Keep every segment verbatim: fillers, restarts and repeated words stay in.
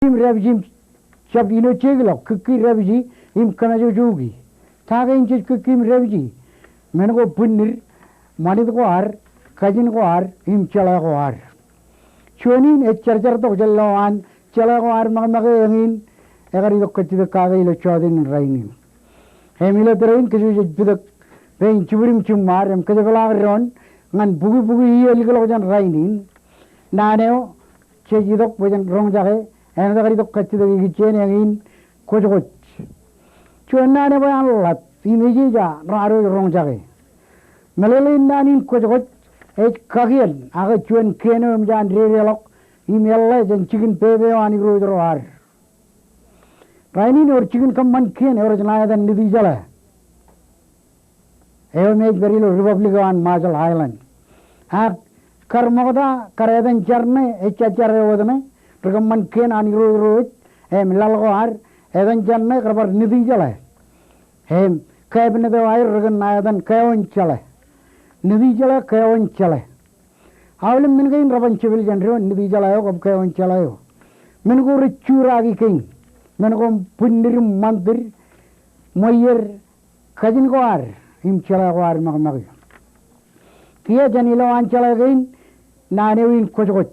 im dāpiji im jab ino jeikḷọk, kūkki, dāpiji im kōmājojoiki. Ta kein jej kūkki im dāpiji? Men ko bwinnid, ṃanit ko ad, kajin ko ad, im jeḷā ko ad. Juon in ej jarjartok jān lowaan jeḷā ko ad ṃakṃake, eñin ekar itok kajjitōk kake ilo jọteen in rainin. Im ilo tōre in kōj jej pitōk pein jibwid im jiṃṃaad im kōjepḷaak doon ñan bukwi bukwi iiō likḷọk jān rainin. Naan eo jej itok bwe jen roñjake, āinwōt ekar itok kajjitōk ikijjien, eñin kwōjkwōj. Juon naan eo bwe an ḷap im ejeja raar roñjake. Meḷeḷein naan in kwōjkwōj ej kakien, ak juon kien eo eṃōj an dedeḷọk im eḷḷā jān jikin pepe eo an irooj ro ad. Rainin ewōr jikin kōṃṃan kien eo rej ṇa etan Nitijeḷā, eo me ej pād ilo Republic eo an Marshall Island. Ak kar ṃokta, kar etan jar ṇe, ejjajjar eo wōt ṇe, ri kōṃṃan kien an irooj ro ej, im laḷ ko ad, etan jar ṇe kar bar Nitijeḷā. Im cabinet eo aer rekōn ṇa etan Keoonjeḷā. Nitijeḷā, Keoonjeḷā. Aolep men kein reban jepel jān doon, Nitijeḷā eo kab Keoonjeḷā eo. Men ko rej juraaki kein. Men ko bwinnid im ṃanit, ṃweied, kajin ko ad, im jeḷā ko ad ṃakṃake. Kiiō jān ilowaan jeḷā kein, naan eo in kwōjkwōj.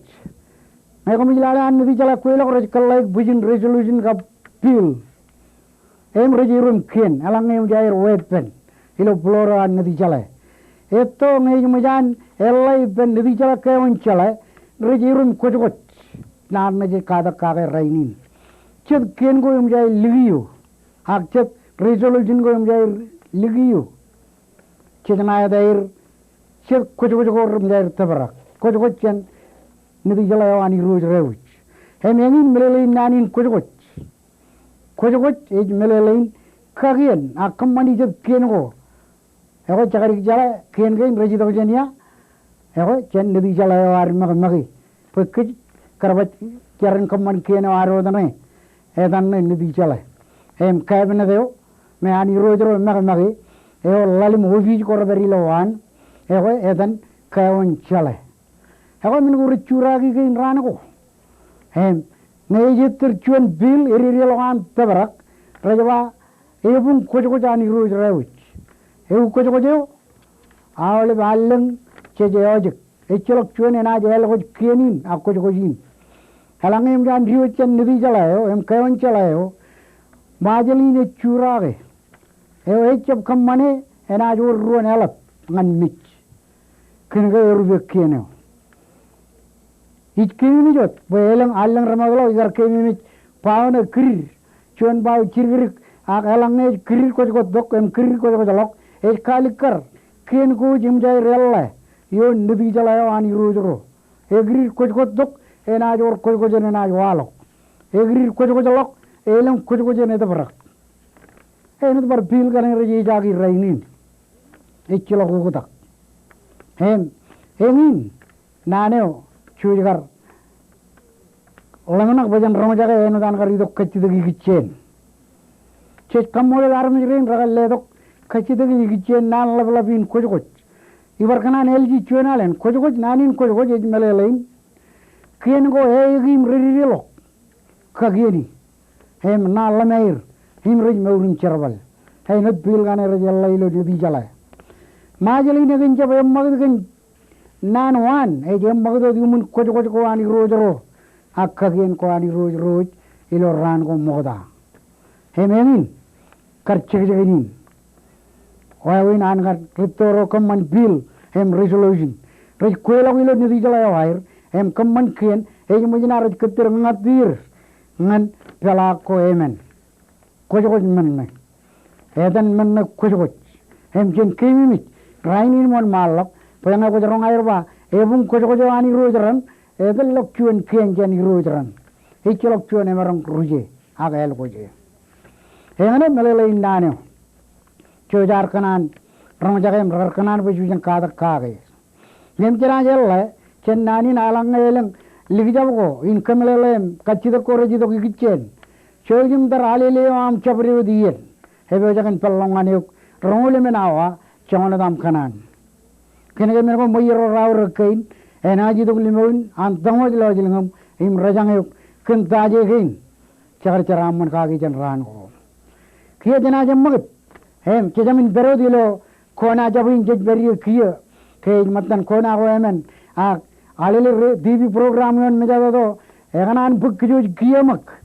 Ñe koṃij lale an Nitijeḷā kweilọk rej kōḷḷāik bwijin resolution kab bill. Im rej erom kien, eḷaññe eṃōj aer weeppān ilo floor eo an Nitijeḷā. Etto ñe ej ṃōj an eḷḷā ippān Nitijeḷā, Keoonjeḷā, rej erom kwōjkwōj. Naan ṇe jej katak kake rainin. Jet kien ko eṃōj aer likio, ak jet resolution ko eṃōj aer likio, jej ṇa etaer jet kwōjkwōj ko reṃōj aer tōprak. Kwōjkwōj jān Nitijeḷā eo an irooj ro ej. Im eñin meḷeḷein naan in kwōjkwōj. Kwōjkwōj ej meḷeḷein kakien ak kōṃṃani jet kien ko. Ekwe, jekdik jeḷā kien kein rej itok jān ia? Ekwe, jān Nitijeḷā eo ad ṃakṃake. Bwe kōj kar baj jar in kōṃṃan kien eo ad wōt ṇe, etan ṇe Nitijeḷā. Im cabinet eo me an irooj ro ṃakṃake, eo ḷalem opiij ko rej pād ilowaan, ekwe, etan Keoonjeḷā. Ekwe, men ko rej juraaki kein raan ko. Im ñe ej ettōr juon bill ededeḷọk an tōprak, rej ba, ebuñ kwōjkwōj an irooj ro ej. Ewi kwōjkwōj eo? Aolep allōñ jej ejjek. Ejjeḷọk juon enaaj ālikwōj kien in ak kwōjkwōj in. Eḷaññe eṃōj an diwōj jān Nitijeḷā eo im Keoonjeḷā eo, Ṃajeḷ in ej juraake. Eo ejjab kōṃṃane, enaaj wōr ruon eḷap ñan mej. Kōnke erupe kien eo. Ij keememej wōt bwe elōñ allōñ remootḷọk ikar keememej bao ṇe kūdid, juon bao jidikdik, ak eḷaññe ej kūdid kwōjkwōjtok im kūdid kwōjkwōjḷọk, ej kaalikkar kien ko ej eṃōj aer eḷḷā ioon Nitijeḷā eo an irooj ro. Ekūdid kwōjkwōjtok, enaaj wōr kwōjkwōj eṇ enaaj waḷọk. Ekūdid kwōjkwōjḷọk, elōñ kwōjkwōj eṇ etōprak. Āinwōt bar bill kaṇe rej ejaaki rainin. Ejjeḷọk oktak. Im eñin naan eo jej kar ḷōmṇak bwe jen roñjake āinwōt an kar itok kajjitōk ikijjien. Jej kaṃṃoolol armej rein rekar letok kajjitōk in ikijjien naan ḷapḷap in kwōjkwōj. Ibar kōṇaan āliji juon alen, kwōjkwōj, naan in kwōjkwōj ej meḷeḷein kien ko eaeki im dedeḷọk kakieni im ṇa ḷōṃaer im rej mour im jerbal. Āinwōt bill kaṇe rej eḷḷā ilo Nitijeḷā. Ṃajeḷ in ekōn jab eṃṃakūt kōn naan waan, ej eṃṃakūt wōt iuṃwin kwōjkwōj ko an irooj ro ak kakien ko an irooj ro ej ilo raan ko ṃokta. Im eñin kar jekjek in. Wāween an kar rūtto ro kōṃṃan bill im resolution. Rej kweilọk ilo Nitijeḷā eo aer im kōṃṃan kien, ej ṃōj ṇa rej kōttar ñāāt er ñan peḷaak ko emān. Kwōjkwōj men ṇe. Etan men ṇe kwōjkwōj. Im jen keememej rainin wōnṃaanḷọk bwe ñe kwōj roñ aer ba ebuñ kwōjkwōj eo an irooj raṇ, etōllọk juon kien jān irooj raṇ. Ejjeḷọk juon emaroñ ruje ak ālikwōje. Eñṇe meḷeḷein naan eo jej ar kōṇaan roñjake im rekar kōṇaan bwe jejjab katak kake. Im jenaaj eḷḷā jān naan in, eḷaññe elōñ likjab ko in kōmeḷeḷe im kajjitōk ko rej itok ikijjien, jouj im tar alele eo aṃ jabdewōt iien, epojak in peḷḷọk ñan eok roñoul emān awa joñan wōt aṃ kōṇaan. Kōnke men ko ṃweier ro raorōk kein enaaj itok limoin an tōñouj lọjilñōṃ im rejañ eok kōn ta je kein jekar jeraaṃṃan kaki jān raan ko. Kiiō jenaaj eṃṃakūt im jejāmin pād wōt ilo Kona Jabwe in jej pād ie kiiō ke ej ṃōttan Kona ko emān ak Alele TV program ioon mejatoto ekōṇaan bōk kōj kiiō ṃōk